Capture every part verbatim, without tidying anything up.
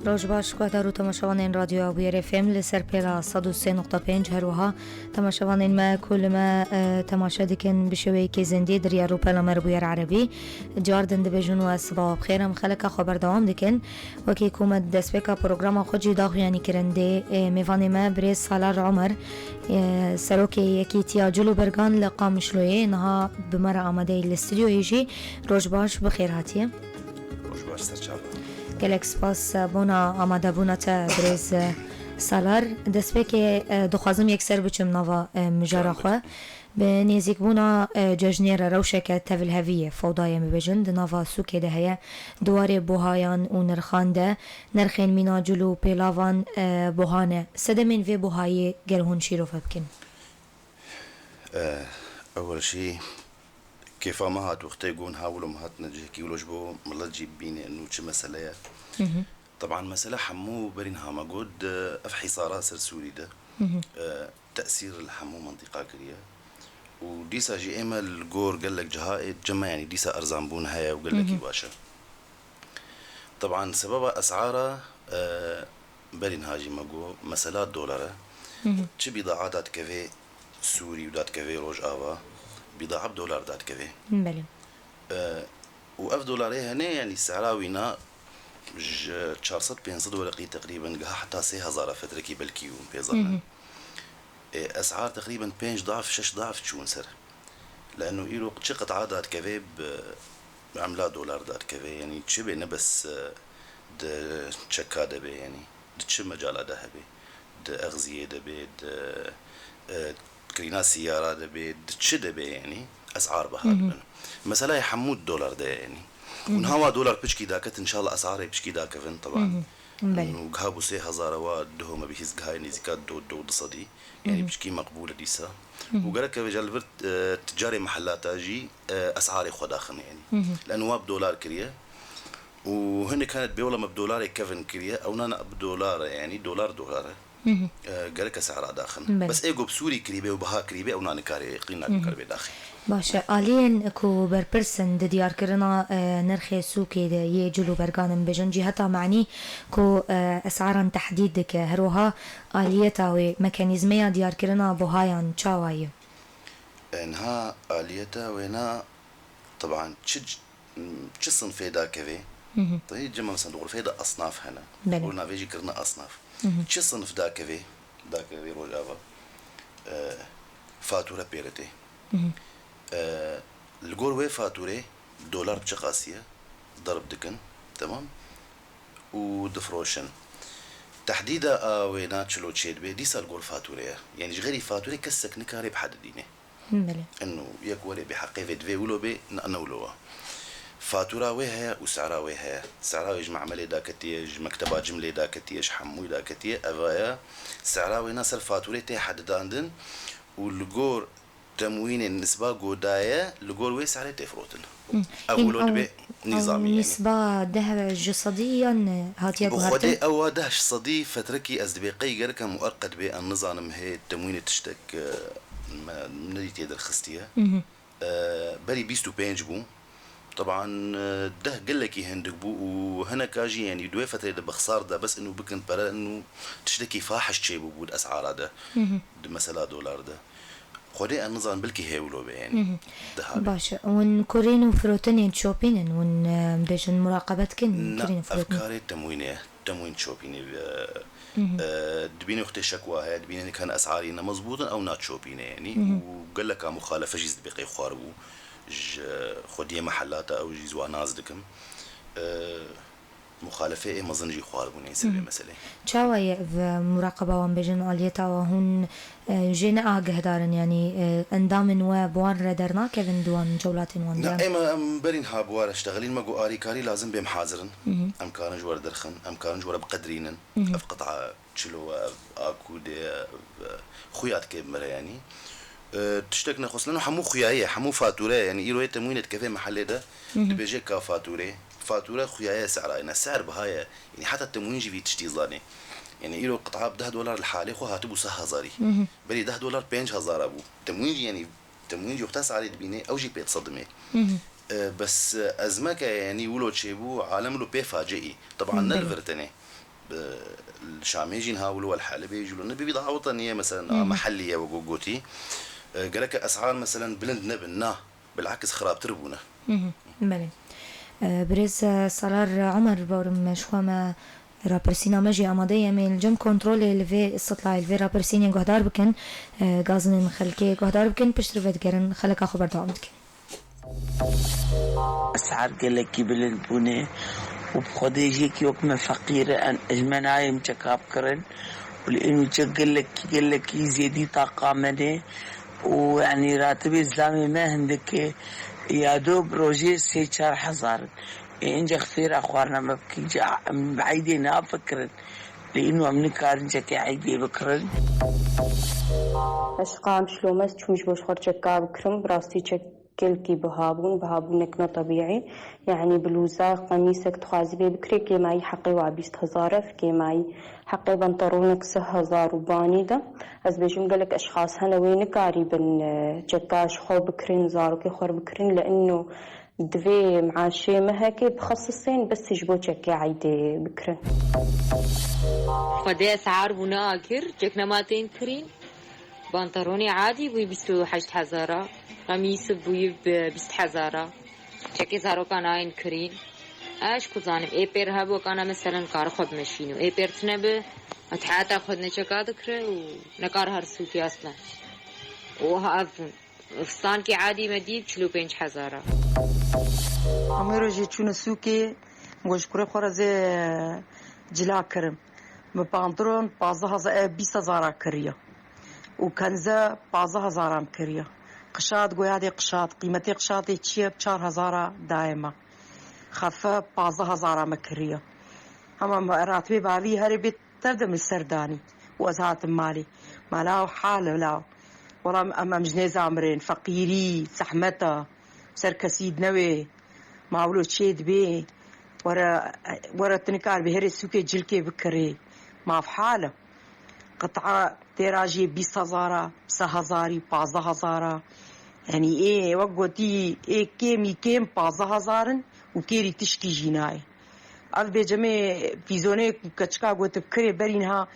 Roj baş, guhdar û temaşevanên Radyoya Bûyer F M li ser pêla sed û sê nokta pênc, her wiha temaşevanên me ku li me, e, temaşe dikin bi şêweyekê zindî di riya rûpela me li Bûyer Erebî. Cardin dibêjin we sibawa bi xêr, em xeleka xwe berdewam dikin. Wekî ku me di destpêka programa xwe jî daxuyanî kirin dê, e, mêvanê me birêz Salar Omer, e, serokê Yekîtiya Cil û Bergan li Qamişloyê niha bi me re amade ye li stûdyoyê jî. Roj baş, bi xêr hatiye. Roj baş, serçava. Gelek spas, e, bona amadebûna te birêz, e, Salar. Destpêkê, e, dixwazim yekser biçim nava, e, mijara xwe. Bi nêzîkbûna, e, cejnê re rewşeke tevlihevî ye, fewda ye em bibêjin, di nava sûkê de heye. Di warê buhayan û nirxan de, nirxên mîna cil û pêlavan, e, buha ne. Sedemên vê buhayê gel hûn şîrove bikin? E, ewel jî kêfa me hat wextê ku niha wilo me hatine cihekî wilo ji bo milet jî bibîne û çi mesele ye. Teban mesele hemû berî niha me got, di ev hîsara ser Sûrî de, e, tesîr li hemû mintîqa kiriye. Û dîsa jî ê me li gor gelek ciha ê cem me, yanî dîsa erzanbûn heye û gelekî baş e. Teban sebeba esara, e, berî niha jî me got, mesela dolar e. Çi bîdaa dadikeve Sûrî û dadikeve Rojava, bîdaa bi dolar dadikeve. Belê. E, û ev dolarê hene, yanî sehra wîna ji çar sed pênc sed wereqî teqrîben giha heta sê hezar a fetrekî belkî hûn pê zanin. Ê, esar teqrîben pênc daf, şeş daf çûn ser. Leno îro çi qit'a dadikeve bi emla dolar dadikeve, yanî çi bê ne bes, e, di çeka de bê, yanî di çi mecala de hebe, di exziyê de bê, di, e, kirîna siyara de bê, di çi de bê, yanî esar biha dibin. Meselaya hemû di dolar de ye, yanî. Û niha wa dolar piçkî daket, înşallah esarê piçkî dakevin, teban. Belê. Û giha bû sê hezar e, wa duho me bihîst gihayê nêzîka do, do di sedî. Yanî piçkî meqbûl e dîsa. Û gerek e vêca li vir, e, ticarê mehellata jî, e, esarê xwe daxin, yanî. Leno wa bi dolar kiriye. Û hinek hene dibê wela me bi dolarê kevin kiriye, ew nane bi dolar e, yanî dolar dolar e. E, gerek e sehra daxin. Belê. Bes ê ku bi Sûrî kirîbe û biha kirîbe, ew nane karê, qîn nake kar bê daxin. Baş e, aliyên ku berpirs in di diyarkirina, e, nirxê sûkê de yê cil û bergan in bêjin, cîheta manî ku, e, esaran tehdîd dike, her wiha aliyeta wê, mekanîzmeya diyarkirina buhayan çawa ye? E, niha aliyeta wêna, teban çi, çi sinfê dakevê? Tabii cema mesela di xurfê de asnaf hene. Belê. Û navê jî kirine asnaf. Çi sinf dakevê, dakevê Rojava, e, fature pêre tê. E, li gor wê faturê dolar bi çiqasî ye, derb dikin, temam, û difroşin. Tehdîda a wêna çilo çêdibê, dîsa li gor faturê ye. Yanî ji xêrî faturê kesek nikare bihedidîne. Belê. Eno yek werê bê heqê vê divê wilo bê, na ne wilo wa. Fatura wê heye û sera wê heye. Sera wê ji memelê daketiye, ji mekteba cimlê daketiye, ji hemûyî daketiye. Eva ya sera wêna ser faturê tê hedidandin û li gor temwînên nisba ku daye, li gor wê serê tê firotin. Ev wilo dibê nîzamî, yanî. Nisba deh ji sedî yan hatiye guhertin? Bi xwedê ew a deh ji sedî fetrekî ez dibê qey gerek e mueqet bê, em nizanim hê temwînê tiştek, e, me nedîtiye derxistiye. E, berî bîst û pênc bû. Teban, e, deh gelekî hindik bû û hineka jî, yanî di wê fetrê de bi xisar de bes inu bikin pere inu tiştekî fahiş çêbûbû di esara de, di mesela dolar de. Xwedê em nizanin belkî hêwilo be, yanî diha be. Baş e. Hûn kurîn û firotinên şopîn in, hûn, e, bêjin muraqebe dikin kurîn û firotin? Na, ev karê temwînê ye. Temwîn şopînê, e, e, dibînê wextê şekwa heye, dibînê nikan esarî ne mezbût in, ew naçopîne, yanî. Û geleka muxalefe jî dibê qey xwar bû. Ji xwediyê me helata ew jî ziwa nas dikim. E, muxalefê ê mezin jî xwar bûne ser vê meselê. Çawa ye ev muraqeba wan bêjin, aliyeta wa hûn, e, jê ne agihdarin, yanî, e, endamên we bi wan re dernakevin di wan cewlatên wan de? Na, ême em berîn ha bi wa re ştexilîn, me got arîkarî lazim bê em hazir in. Em karin ji we re derxin, em karin ji we re biqedirînin. Ev qit'a çilo, ev akûdê, ev xuya dike bi me re, yanî. E, tiştek nexwestin, hemû xuyayî ye, hemû fature ye. Yanî îro yê temwînê dikeve mehelê de, dibêje ka faturê. Fature xuyaye, se'ra ye, ne se'r biha ye. Yanî heta temwîn jî vî tiştî zanê. Yanî îro qit'a bi deh dolar li halê xwe hatibû seh hezarî. Berî deh dolar pênc hezara bû. Temwîn jî, yanî temwîn jî wexta se'rê dibînê, ew jî pê disedimê. E, bes, e, ezmeke, yanî wilo çêbû, alem wilo pê faciî. Teban ne li vir tenê. Bi, li Şamê jî niha wilo, li Helebê jî wilo. Ne bibî daweta niye, meselen, a mehellî ye, wek gotî. E, gereke esar, meselen, bilind nebin, na. Bilakis xirabtir bûne. Belê. E, birêz, e, Salar Omer, bawerim me ji xwe me rapirsîna me jî amade ye. Em ê li cem kontrolê li vê istitlayê, li vê rapirsînê guhdar bikin. E, gazinên xelkê guhdar bikin, piştre vedigerin, xeleka xwe berdewam dikin. Esar gelekî bilind bûne û bi xwedê jî yekî wek me feqîr e, em, ji me nayê em çeka bikirin û li ênû çek gelekî, gelekî zêdî taqa me ne û, yanî, ratibê zilamê me hindik e, ya do bi rojê sê çar hezar in. Ê, ince xêra xwarina me bikî, ca em bi eydê nafikirin. Li ênû em nikarin çekê eydê bikirin. Ez qam şilomez çûm ji bo ji xwe çeka bikirim. Bi rastî çek gelkî biha bûn, biha bûnek ne tebîî. Yanî blûza, qemîsek dixwazî vê bikirê, kêmayî heqê wa bîst hezar e, kêmayî heqê panteronek sih hezar û banî de. Ez bêjim gelek eşxas hene wê nikarîbin, e, çeka ji xwe bikirin, zarokê xwe bikirin, li ino divê meaşê me heke bixesisên bes ji bo çekê eydê bikirin. Xwedê esar bûne agir, çek nema tên kirîn. Panteronê adî bûyî bîst û heşt hezara, qemîs bûyî bi bîst hezara. Çekê zarokan ayên kirîn. Ez ku zanim, ê pêr hebokana meselen kar xwe bimeşîno. Ê pêr tine bi, et heta xwe ne çeka dikire û nekar her sûkê aslan. Oha ev bûn. Fistankê adî me dît çil û pênc hezara. Em wê rojê çûne sûkê, got ji kurê xwe re zê cila kirim. Bi pantolon pazdeh hezar, e, bîst hezara kiriye. Û kenze pazdeh hezara em kiriye. Qişat, goya dê qişat, qîmetê qişatê çi ye, çar hezara daye me. Xefe pazdeh hezara me kiriye. Hema me ratibê bavî herê bê Tev de min ser danî û ez hatim malê. Mala û hal law. Wela em, em ji nêza mirin, feqîrî, zehmeta, ser kesî dinewê, ma wilo çê dibê, were, were tu nikar bi herê sûkê cilkê bikirê. Maf hal e. Qit'a têra jê bîst hezara, sê hezarî, pazdeh hezara. Yanî ê, wek gotî, ê kêmî kêm pazdeh hezar in û kêrî tişkî jî nayê. Ev bêcemê pîzonê ku keçika got bi kirê berî niha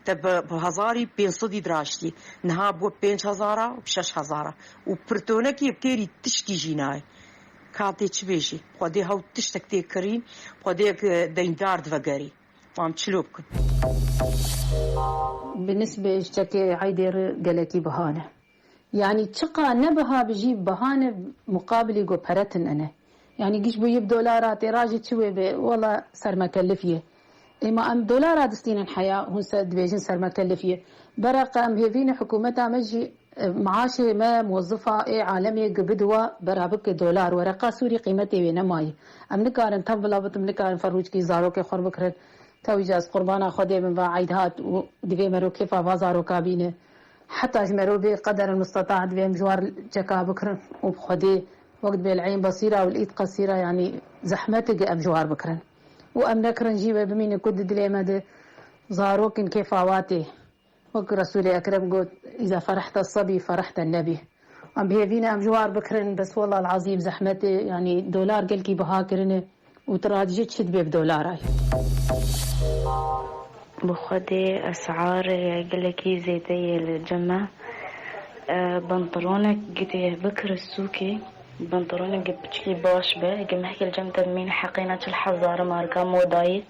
te bi, bi hezarî pênc sedî diraştî. Niha bû pênc hezara û bi şeş hezara. Û pirtonekî bi kêrî tişkî jî nayê. Ka tê çi bêjî? Xwedê hew tiştek tê kirîn, xwedê yek, e, deyndar divegerî. Wan çilo bikin. Bi nisbê ji çekê eydê re gelekî biha ne. Yanî çiqa ne biha bi jî biha ne muqabilî ku pere tune ne. Yanî giş bûyî bi dolara tê rajî çi wê bê, wela sermekellif yê. Êma em dolara distînin heya, hûn se dibêjin sermekellif yê. Bereqa em hêvî ne hikûmeta me jî, e, maaşê me, muwezzifa ê alemê gi bidiwa bera bike dolar. Wereqa Sûrî qîmetê wê nemayî. Em nikarin tev bila bitim, nikarin ferrûçkî zarokê xwe bikirin. Tewîca ez qurbana Xwedê bin va eyd hat û divê mero kêfa va zaroka bîne. Heta ji mero bê qeder misteta divê em ji war çeka bikirin û bi Xwedê wek dibê el eyn basîra û el îd qesîra, yanî zehmet e em ji war bikirin. Û em nekirin jî wê bimîne ku di dilê me de zarok in kêfa wa tê. Wek Resûlê Ekrem got, "Îza ferehte sebî, ferehte nebî." Em bi hêvî ne em ji war bikirin, bes wela el-ezîm zehmet e, yanî dolar gelkî biha kirine û tu radijî çi dibe bi dolara ye. Bi Xwedê esar gelekî zêde ye li cem me. E, pantolonek gidê bikire sûkê, pantolonek gi piçikî baş be, gi mehkê li cem te bimîne heqê ne çil hezar marka modayê.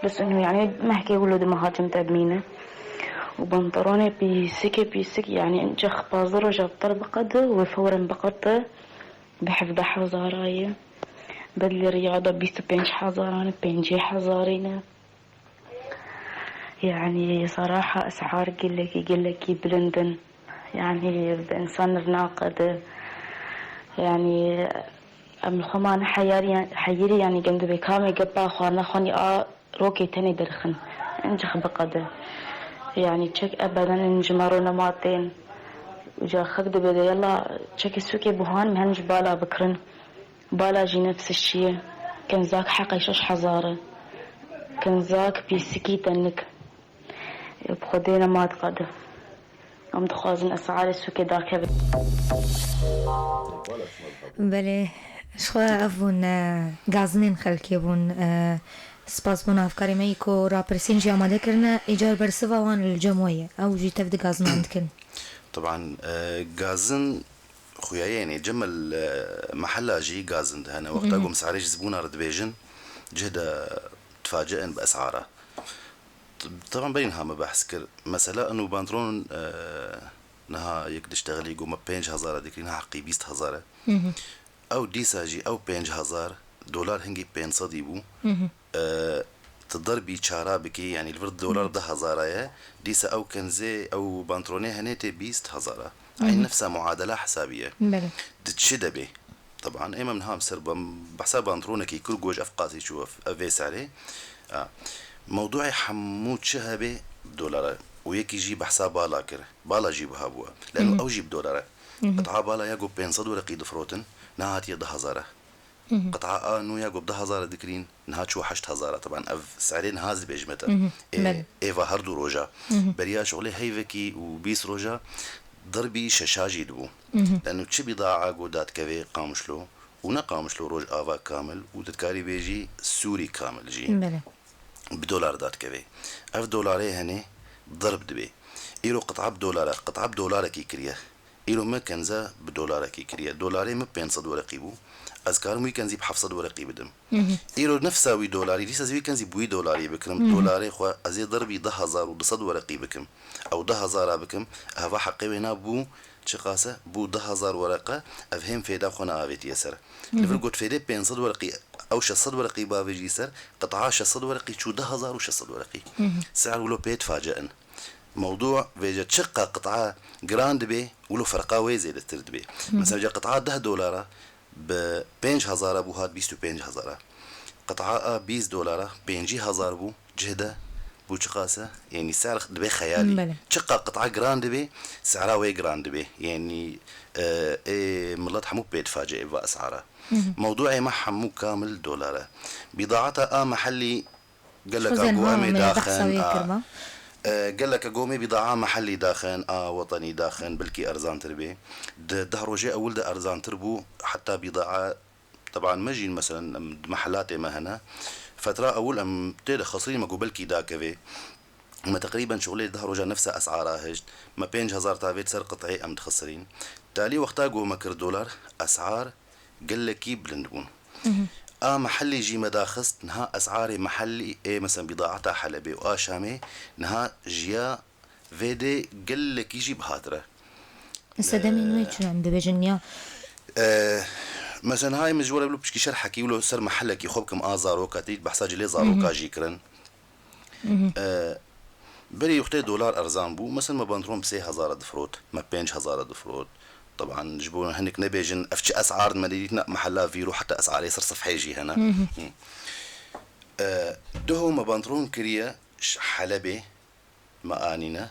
Bes inu, yanî, mehkê wilo di meha cem te bimîne. Û pantolonê pîsikê pîsik, yanî, ince xpazdeh roja bi te re biqede, wê fewren biqede, bi hevdeh hezara ye. Bedlê riyada bîst û pênc hezaran e, pêncî hezarî ne. Yanî, seraha esar gelekî, gelekî bilind in. Yanî, bi însan nirnaqede. Yanî, em li xwe mane heyarî, heyirî, yanî, gem dibê kamê gepa xwarina xwe nî a rokê tenê derxin. Ince xwe biqede. Yanî, çek ebeden in ji me ro nema tên. Uca xek dibê de yela çekê sûkê buhan me hen ji bala bikirin. Bala jî nefs şiye. Kenzak heqê şeş hezar e. Kenzak pîsikî tenik. Bi Xwedê nema diqede. Em dixwazin esarê sûkê dakevin. Belê, ji xwe ev bûn, e, gazinên xelkê bûn, e, Spas bo hevkarê me yî ku rapirsîn jî amade kirine, îcar bersiva wan li cem we ye. Ew jî tev di gazinan dikin. Teban, e, gazin xuyayê, yanî cem el, e, mehela jî gazin de hene. Wexta Mhm. ku em sarê ji zibûna re dibêjin, cih de difacein bi esara. T-, teban berî niha me behs kir. Mesela inu pantolon, e, niha yek diştexilî ku me pênc hezar e dikirî, niha heqî bîst hezar e. Mhm. Ew dîsa jî ew pênc hezar dolar hingî pênc sedî bû. Mhm. E, tu derbî çara bikî, yanî li vir dolar Mhm. deh hezar e, dîsa ew kenzê, ew pantolonê henê tê bîst hezar e. Eyn Mhm. nefsa muadela hesabî ye. Belê. Di çi de bê? Teban, ê me niha em ser bim, behsa pantolonekî kir, goş ev qasî çû, ev, ev vê serê. A, mewduê hemû çi hebe dolar e. Û yekî jî behsa bala kir. Bala jî biha bû. Leno Mhm. ew jî bi dolar e. Mhm. Qit'a bala ya ku pênc sed wereqî difirotin, niha hatiye deh hezar e. Mhm. Qit'a a nû ya ku bi deh hezar e dikirîn, niha çû heşt hezar e. Teban ev serê niha ez dibêjime te. Mhm. Ê, Belê. êva her du roja. Mhm. Beriya şixulê heyvekî û bîst roja derbî şeşa jî dibû. Mhm. Leno çi bîdaa ku dadikeve Qamişlo û ne Qamişlo, Rojava kamil û tu dikarî bêjî Sûrî kamil jî. Belê. Bi dolar dadikeve. Ev dolarê hene derb dibe. Îro qit'a bi dolar e, qit'a bi dolarekî kiriye. Îro me kenze bi dolarekî kiriye. Dolarê me pênc sed wereqî bû. Ez karim wî kenzî bi heft sed wereqî bidim. Mhm. Îro nefsa wî dolarî, dîsa ez wî kenzî bi wî dolarî bikirim. Mhm. Dolarê xwe ez ê derbî deh hezar û du sed wereqî bikim. Ew deh hezara bikim, eva heqê wê nabû çiqas e? Bû deh hezar wereqe, ev hêm fêda xwe neavêtiye ser. Li vir Mhm. got fêdê pênc sed wereqî, ew şeş sed wereqî bavêjî ser, qit'a şeş sed wereqî çû deh hezar û şeş sed wereqî. Mhm. Ser wilo pê difacein. Mewdû vêce çiqa qit'a giran dibe, wilo ferqa wê zêdetir dibe. Mhm. Mesela, qit'a deh dolara bi pênc hezara bû, hat bîst û pênc hezara. Qit'a a bîst dolara pêncî hezar bû, cih de bû çiqas e? Yanî ser dibe xeyalî. Belê. Çiqa qit'a giran dibe, sera wê giran dibe. Yanî, e, ê milet hemû pê diface ê va esara. Mhm. Mewdûê me hemû kamil dolar e. Bîdaeta a mehellî Gelek Xizên a go ha, em ê me behsa daxin, wê a, kirma. E, gelek a go me bîdaa mehellî daxin, a wetenî daxin, belkî erzantir bê. Di deh rojê ewil de erzantir bû, heta bîdaa, teban me jî, meselen, em di mehelatê me hene. Fetra ewil em tê de xisirîn me ku belkî dakevê. Me teqrîben şixulê deh roja nefsa esara hişt. Me pênc hezar tavêt ser qit'ê em dixisirîn. Talî wexta ku me kir dolar, esar gelekî bilind bûn. Mhm. A mehellî jî me daxist, niha esarê mehellî ê, meselen, bîdaeta Helebê û a Şamê niha jiya vê dê gelekî jî bihatir e. Sedemên wê Ee, çi ne em dibêjin ya? Ee, meselen, hay min ji we re bilo pişkî şerhekî wilo ser mehellekî xwe bikim, a zaroka tê, behsa cilê zaroka Mhm. jî kirin. Mhm. E, berî wextê dolar erzan bû, mesela me pantolon bi sê hezar difirot, me pênc hezar difirot. Teban ji bo hinek nebêjin, ev çi esar me dîtine, mehela vîro heta esarê ser sifhê jî hene. Mhm. Hı. E, duho me pantolon kiriye ji Helebê, me anîne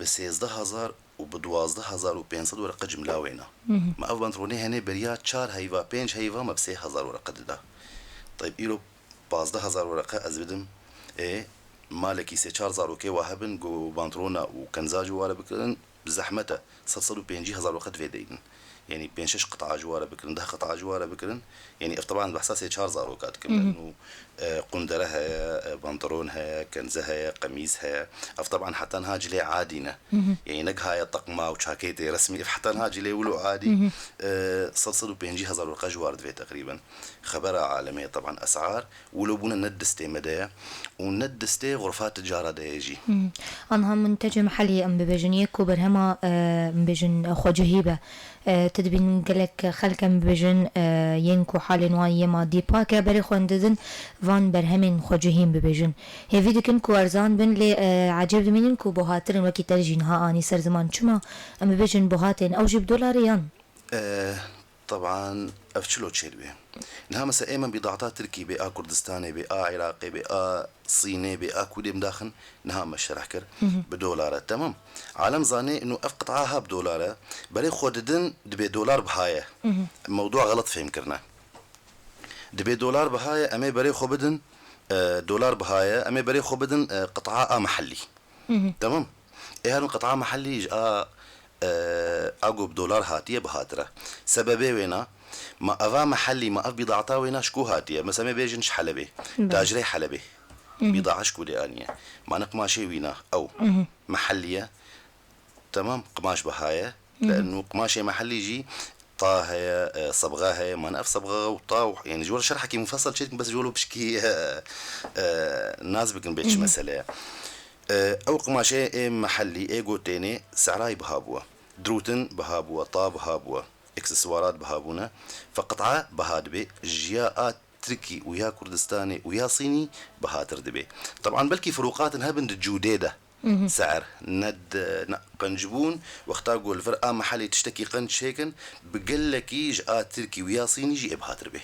bi sêzdeh hezar û bi duwazdeh hezar û pênc sed wereqe cimla wêna. Mhm. Me ev pantolonê hene beriya çar heyva, pênc heyva me bi sê hezar wereqe dida. Teyb îro pazdeh hezar wereqe ez bidim. Ê, malekî sê çar zarokê wa hebin, ku pantolona û kenza ji ware bikirin, bi zehmet e, sed, sed û pêncî hezar wereqe divê deynin. Yanî pênc şeş qit'a ji ware bikirin, deh qit'a ji ware bikirin. Yanî ev teban behsa sê çar zaroka dikim. Mhm. Leno, e, qundere heye, e, pantolon heye, kenze heye, qemîz heye. Ev teban heta niha cilê adî ne. Mhm. Yanî ne gihaye teqma û çaketê resmî. Ev heta niha cilê wilo adî, Mhm. e, sed, sed û pêncî hezar wereqe ji war divê teqrîben. Xebera alemê, teban esar wilo bûne ne distê me de ye û ne distê xurfa ticara de ye jî. Hmm. Anha min tecê mehellî em bibêjin, yek ku berhema, e, em bêjin, e, xwecihî be. E, tu dibîn gelek xelk em bibêjin, e, yên ku halên wan yê madî pak e, berê xwe didin van berhemên xwecihîn bibêjin. Hêvî dikin ku erzan bin, lê, e, ecêb dimînin ku buhatirin wekî te jî niha anî ser ziman. Çima em bibêjin buhatên ew jî bi dolarê yan? E, teban ev çilo çêdibe. Niha mesela ê me bîdata Tirkî bê, a Kurdistanê bê, a Iraqê bê, a Sînê bê, a kûdê em daxin, niha me şerh kir, Hı hı. bi dolar e. Temam. Alem zanê inu ev qit'a ha bi dolar e. Berê xwe didin dibê dolar biha ye. Hı hı. Mewdûa xelet fêm kirine. Dibê dolar biha ye, em ê berê xwe bidin, e, dolar biha ye, em ê berê xwe bidin, e, qit'a a mehellî. Hı hı. Temam. Ê herin qit'a mehellî ji a, e, a ku bi dolar hatiye bihatir e. Sebebê wêna, Ma eva mehellî, ma ev bîdata wêna ji ku hatiye? Mesela, me bêjin ji Helebê. Belê. Tacirê Helebê. Bîdaa ji ku dê aniye? Ma ne qmaşê wîna ew mehellî ye. Temam, qmaş biha ye. Le'nû qmaşê mehellî jî ta heye, e, sebxa heye. Ma ne ev sebxa û ta û, yani, ji we re şerhekî mufessel çêdikim, bes ji we lo pişkî, e, e, nas bikin bê çi mesele ye. E, ew qmaşê ê mehellî, ê gotênê, se'rayî biha bûwe. Dirûtin biha bûwe, ta biha bûwe. Ekseswarat biha bûne. Fe qit'a biha dibe, ji ya a Tirkî û ya Kurdistanê û ya Sînî bihatir dibe. Teban belkî firûqatin hebin di cûdê de. Se'er, ne di, ne, qencbûn, wexta ku li vir a mehelê tiştekî qenc çêkin, bi gelekî ji a Tirkî û ya Sînî jî ê bihatir bê.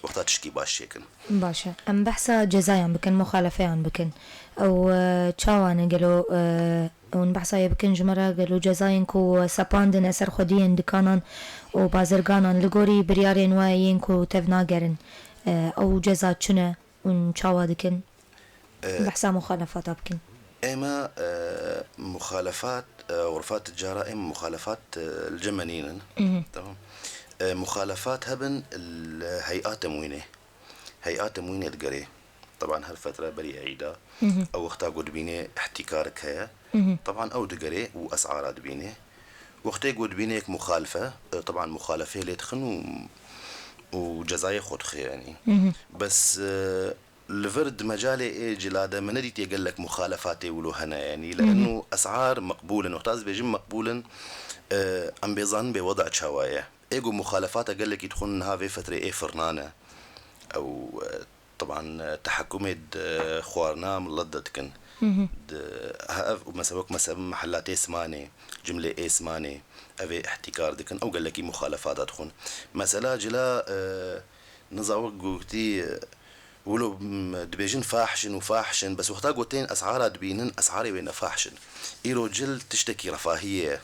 Wexta tiştekî baş çêkin. Baş e. Em behsa cezayan bikin, muxalefeyan bikin. Ew, e, çawa ne gelo, e, Hûn behsa yê bikin ji me re, gelo cezayên ku sepandine ser xwediyên dikanan û bazirganan li gorî biryarên we yên ku tevnagerin, e, ew ceza çi ne hûn çawa dikin? E, behsa muxalefata bikin. Ême, e, muxalefat, e, xurfa ticara ême muxalefat, e, li cem me nînin. Tamam. E, muxalefat hebin li hey'a temwînê. Hey'a temwînê digerê. Teban her fetre berî eîda, ew wexta ku dibînê ihtikarek heye. Teban ew digerê û es'ara dibînê. Wextê ku dibînê yek muxalife, e, teban muxalefeyê lê dixin û, û cezayê xwe dixe, yanî. Bes, e, li vir di mecalê ê cila de me nedîtiye gelek muxalefatê wilo hene, yanî, li eno es'ar meqbûl in. Wexta ez dibêjim meqbûl in, e, em bê zanin bê weda çawa ye. Ê ku muxalefata gelekî dixwin niha vê fetrê ê firnan e. Ew, e, teban, e, tehekumê di xwarina milet de dikin. Di, ha, ev, mesela, wek mesela mehelatê Smanê, cimlê ê Smanê, ev ê ihtikar dikin, ew gelekî muxalefata dixwin. Mesela cila, e, niza wek gotî, e, wilo, m, dibêjin fahş in û fahş in, bes wexta ku tên es'ara dibînin, es'arê wê ne fahş in. Îro cil tiştekî refahiyê ye.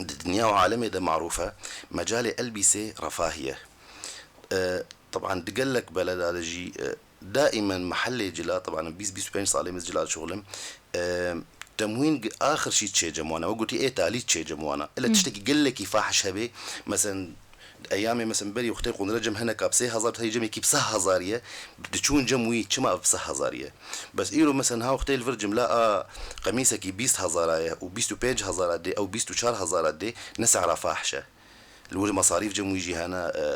Di dinya û alemê de marûf e, mecalê elbîsê refahî ye. E, teban di gelek beleda de jî, e, daimen mehelê cila, teban bîst bîst û pênc salê min cila dişuxulim, e, temwîn gi-, axir şî çê cem wana, wek gotî ê talî çê cem wana. Ile tiştekî gelekî fahiş hebe, meselen, Eyamê, mesela, berî wextê qundre cem hineka bi sê hezar, heyî cemekî bi seh hezar ye, diçûn cem wî çima bi seh hezar ye? Bes îro, mesela, ha wextê li vir cimla a qemîsekî bîst hezara ye û bîst û pênc hezara dê, ew bîst û çar hezara dê, ne sehra fahişe. Li wir masarîf cem wî jî hene, e,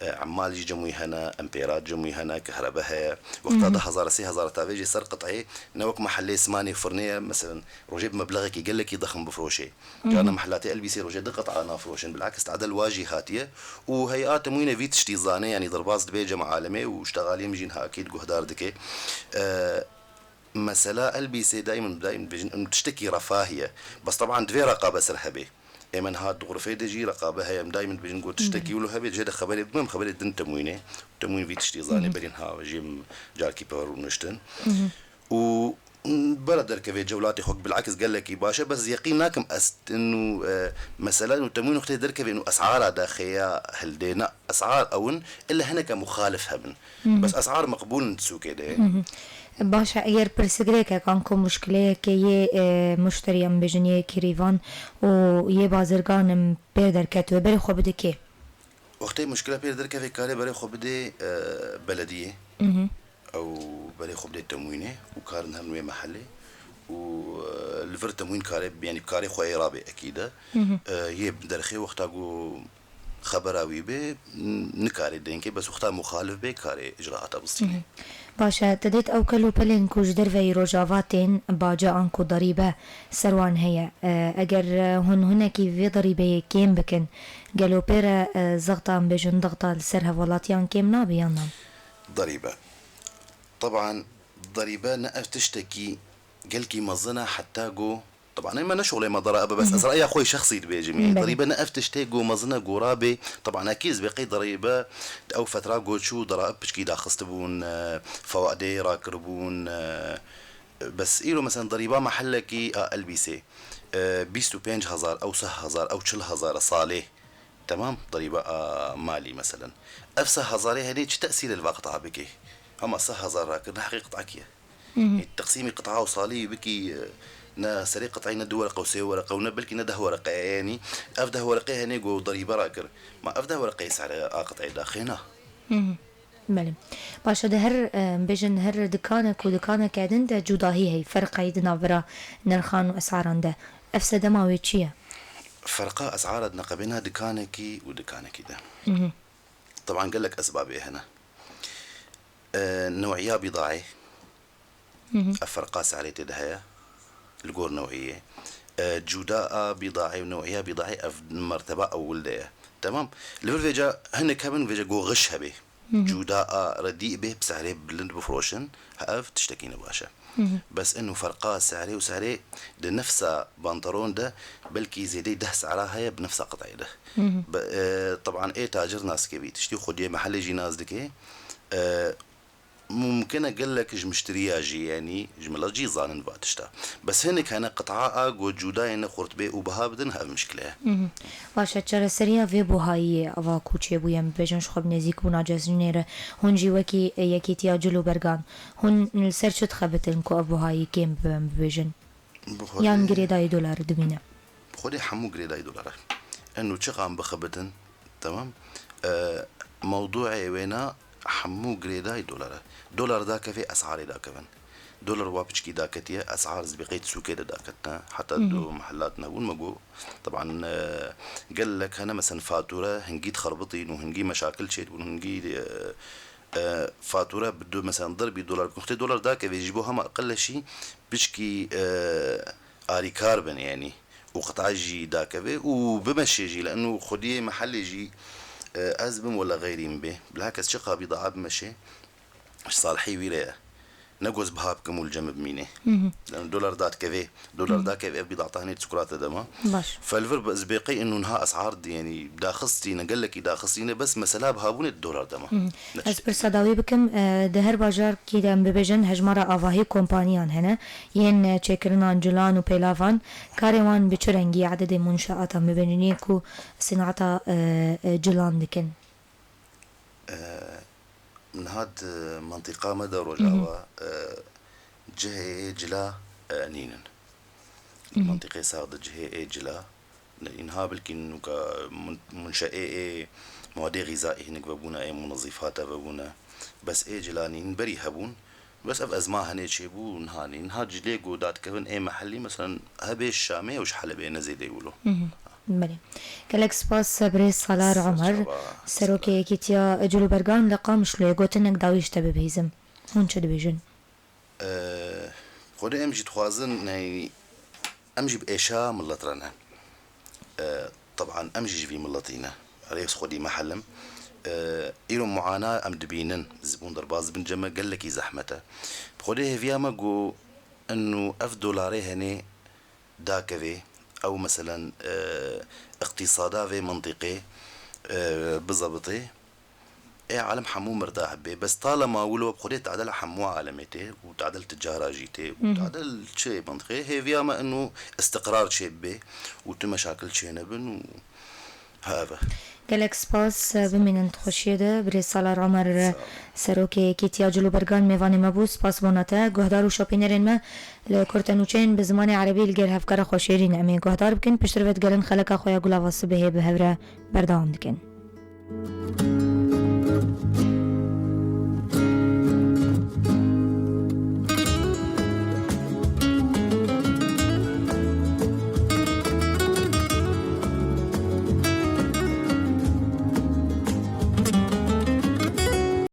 e, emmal jî cem wî hene, empêrat cem wî hene, kehrebe heye. Wexta du hezar, sê hezar tavê jê ser qit'ê, ne wek mehelê Smanê firnê ye, mesela, rojê bi meblexekî gelekî dixin bifiroşê. Carna mehelatê elbîsê rojê du qit'a nafiroşin, bil'aks tadel wa jî hatiye û hey'a temwîne vî tiştî zane, yanî derbas dibe cem alemê û ji texaliyê min jî niha ekîd guhdar dike. E, mesela elbîsê daimen, daimen dibêjin, em tiştekî refahî ye. Bes teban divê reqabe ser hebe. Ê me niha di xurfê de jî reqabe heye, em daimen dibêjin ku tiştekî wilo hebe, jê de xeberê bime, em xeberê din temwînê. Temwîn vî tiştî zane, berî niha jê min carkî pê rûniştin. Û bera derkevê cewlatê xwe, bil'aks gelekî baş e, bes yeqîn nakim ez inu, e, mesela inu temwîn wextê derkevê inu es'ara de xêya hildê, na es'ar ew in, ille hineke muxalif hebin. Bes es'ar meqbûl in di sûkê de. Baş e, eger pirsigirêkek anku muşkileyeke yê, e, muşterî em bêjin yê kirîvan û yê bazirgan em pê derketiwe, berê xwe bide kê? Wextê muşkila pê derkeve karê berê xwe bidê, e, belediyê. Ew berê xwe bidê temwînê û karin herin wê mehelê û, e, li vir temwîn karê, yanî karê xwe ê rabê ekîde. E, yê derxê wexta ku xebera wî bê, n-, nikarê dengê, bes wexta muxalif bê karê icraata bistînê. Baş e, te dêt ew kel û pelên ku ji derveyî Rojava tên, bace anku derîbe ser wan heye. E, eger, e, hûn hinekî vê derîbeyê kêm bikin, gelo pê re, e, zexta em bêjin dexta li ser hevwelatiyan kêm nabe yan na? Derîbe. Teban derîbe ne ev tiştekî gelkî mezin e heta ku Teban, me ne şolê me dara ebe, bes ez raya xwe şexsî dibêjim, yanî. Belê. Derîbe ne ev tiştê ku mezin e ku rabe, teban, ekîd ez bê qey derîbe di ew fetra ku çû dara piçkî daxistibûn, e, fewadê rakiribûn, e, bes îro, mesela, derîba mehellekî a elbîsê, e, bîst û pênc hezar, ew seh hezar, ew çil hezar salê. Temam, derîba a malî, meselen. Ev seh hezarê henê çi tesîrê li va qit'a bike? Hema seh hezar rakirine heqê qit'a kî ye? Teqsîmî qit'a û salî bikî, e, Ne serê qit'î ne du wereqe û sê wereqe û ne belkî ne deh wereqe ye, yanî ev deh wereqe hene ku derîbe rakir. Ma ev deh wereqeyê serê a qit'î daxê na. Belê. Baş e, di her, e, bêjin her dikanek û dikaneke din de cudahî heye, ferqeyî di navbera nirxan û es'aran de. Ev sedema wê çi ye? Ferqa es'ara di neqebêna dikanekî û dikanekî de. Teban gelek esbabê hene. E, new'iya bîdaê, ev ferqa serê tê de heye, li gor new'iyê. E, cuda a bîdaê û new'iya bîdaê ev merteba ewil de ye. Temam. Li vir vêca hinek hebin vêca go xiş hebê. Cuda a redî bê bi serê bilind bifroşin, ev tiştekî ne baş e. Bes inu ferqa serê û serê di nefsa pantalon de belkî zêdeyî deh sera heye bi nefsa qit'ê de. Be, e, teban ê tacir nas dike vî tiştî, xwediyê mehellê jî nas dike. E, mumkin e gelek ji miştiriya jî, yanî ji mila jî zanin va tişta. Bes hinek hene qit'a a ku cudayê ne xurt bê û biha bidin, ev mişkile ye. Baş e, çareseriya vê buhayiyê ava ku çêbûye, em bibêjin ji xwe bi nêzîkbûna cejnê re, hûn jî wekî, e, Yekîtiya Cil û Bergan, hûn li ser çi dixebitin ku ev buhayî kêm bibe, em bibêjin? Yan girêdayî dolar dibîne? Bi xwedê hemû girêdayî dolar e. Eno çiqan bixebitin, temam. E, mewduê wêna hemû girêdayî dolar e. Dolar dakeve, es'arê dakevin. Dolar wa piçkî daketiye, es'ar zibêqê sûkê de daketine. Heta du mehellat nebûn me got. Teban, e, gelek hene, meselen, fatura hingî dixerbitîn û hingî meşakil çêdibûn, hingî, e, e, fatura bi du, meselen, dirbî dolar, kuxtê dolar dakeve ji bo hema qilleşî piçkî, e, arîkar bin, yanî, û qit'a jî dakeve û bimeşê jî, li eno xwediyê mehellê jî, e, ez bim wela xeyrî min bê. Bila kes çiqa bîdaa bimeşê, ji salihî wî re ye. Ne goz biha bikim û li cem bimînê. Li eno dolar dadkeve, dolar dakeve ev bîdata hinê çikolate dema. Baş. Felvir bi zibêqey eno niha es'ar di, yanî daxistîne, gelekî daxistîne, bes mesela bihabûnê di dolar dema. Ne Ez tiştek. Pirsa dawî bikim, e, di her bajarkî de em bibêjin hejmara avahî kompaniyan hene, yên, e, çêkirina cilan û pêlavan, karê wan bi çi rengî ye, ededê munşeatan bibêjin, yên ku sînata, e, e, cilan dikin? E, niha di mentiqa me de Rojava, e, cihê cila, e, nînin. Li mentiqê sax de cihê ê cila, Înha bilkî nûka mun-, munşeê ê mewedê xîzaî hinek vebûne, ê munezîfate vebûne. Bes ê cila nîn, berî hebûn. Bes ev ezma henê çêbû, niha nîn. Niha cilê ku dadikevin ê mehellî, meselen, hebê Şamê û ji Helebê ne zêdê wilo. Belê. Gelek spas, birêz Salar Omer, serokê Yekîtiya Cil û Bergan li Qamişloyê gotinek dawî ji te bibihîzim. Hûn çi dibêjin? Xwedê em jî dixwazin, ney, em jî bi êşa milet re ne. Teban em jî ji vî miletî ne. Rêz xwedî me helim. Îro muana em dibînin, zibûn derbas dibin, cem me gelekî zehmet e. Bi xwedê hêviya me ku inu ev dolarê henê dakevê, ew meselen, e, iqtîsada vê mintîqê, e, bizebitê, ê alem hemû mirdeh bê. Bes talema wilo bi xwedê tadel hemû alemê tê û tadel ticara jî tê û tadel çi mintîqê. Hêviya me ino istiqrar çêbibe û tu meşakil çênebin û Ha, ev e. Gelek spas, bimînin di xweşiyê de. Birêz Salar Omer, Sağ ol. Serokê Yekîtiya Cil û Bergan mêvanê me bû. Spas bona te. Guhdar û şopînerên me li kurtenûçeyên bi zimanê erebî li gel hevkara xwe şêrîn em ê guhdar bikin. Piştre ve digerin xeleka xwe ya Gulava Sibihê bi hev re berdewam dikin.